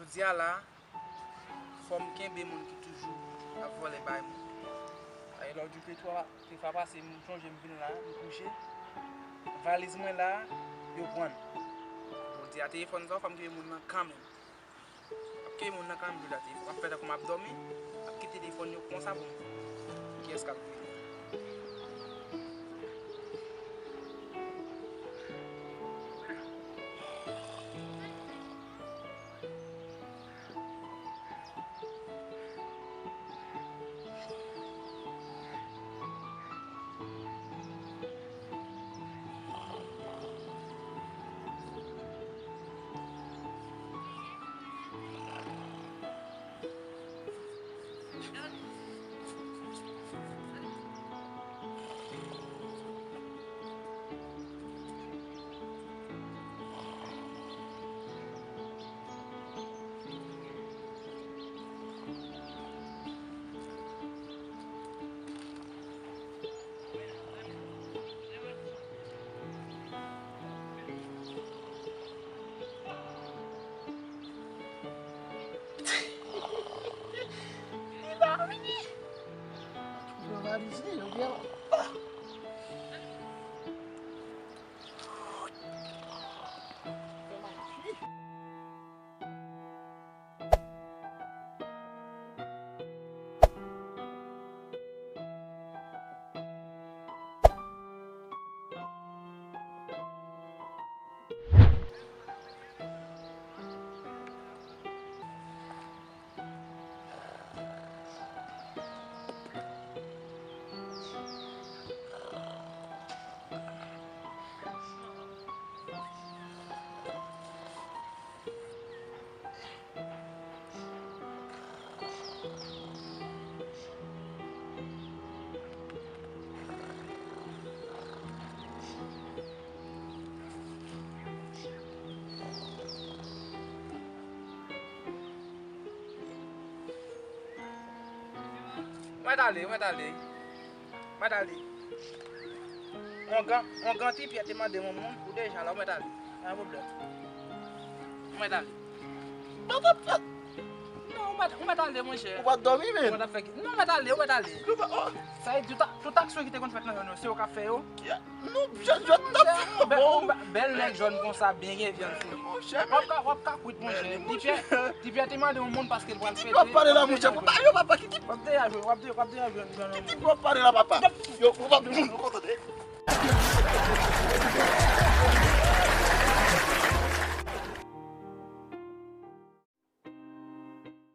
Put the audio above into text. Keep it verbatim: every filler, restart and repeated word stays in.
Jodi a la, fò m kenbe moun ki toujou ap vòlè bay moun. Ayè, lè w di ke twa, te fwa pase, m sonje m vin la, m kouche. Valiz mwen la, yo pran l. Jodi a, telefòn sa, fò m kenbe moun nan kanmenm. M ap kenbe moun nan kanmenm jodi a, telefòn. M ap fè tankou m ap dòmi, m ap kite telefòn yo konsa pou m. Kiyès k ap vini? Li pa vini. Pran valiz li, oubyen, ah. Mwen t ale, mwen t ale. Mwen t ale. Ongan, ongan ti pyè te mande yon moun pou deja la, mwen t ale. Pa gen pwoblèm. Mwen t ale. Non, mwen t ale, monchè. Ou pa t dòmi, menm? Mwen t ap fè ki, non, mwen t ale, mwen t ale. Sa e di, tout a-, tout aksyon ki te konn fèt nan zòn yo, se yo k ap fè yo. Non, jèn, jèn, t ap fè bon. Bèl nèg jòn konsa, byen gen vyann sou li. W ap ka, w ap ka kwit, monchè. Ti pyè, ti pyè te mande yon moun paske l pral fete. Ki tip w ap pale la, monchè? Papa, yo, papa, ki tip? W ap deja jwenn, w ap de-, w ap deja jwenn, jwenn. Ki tip w ap pale la, papa? Yo, ou pa vle moun, ou kontan de.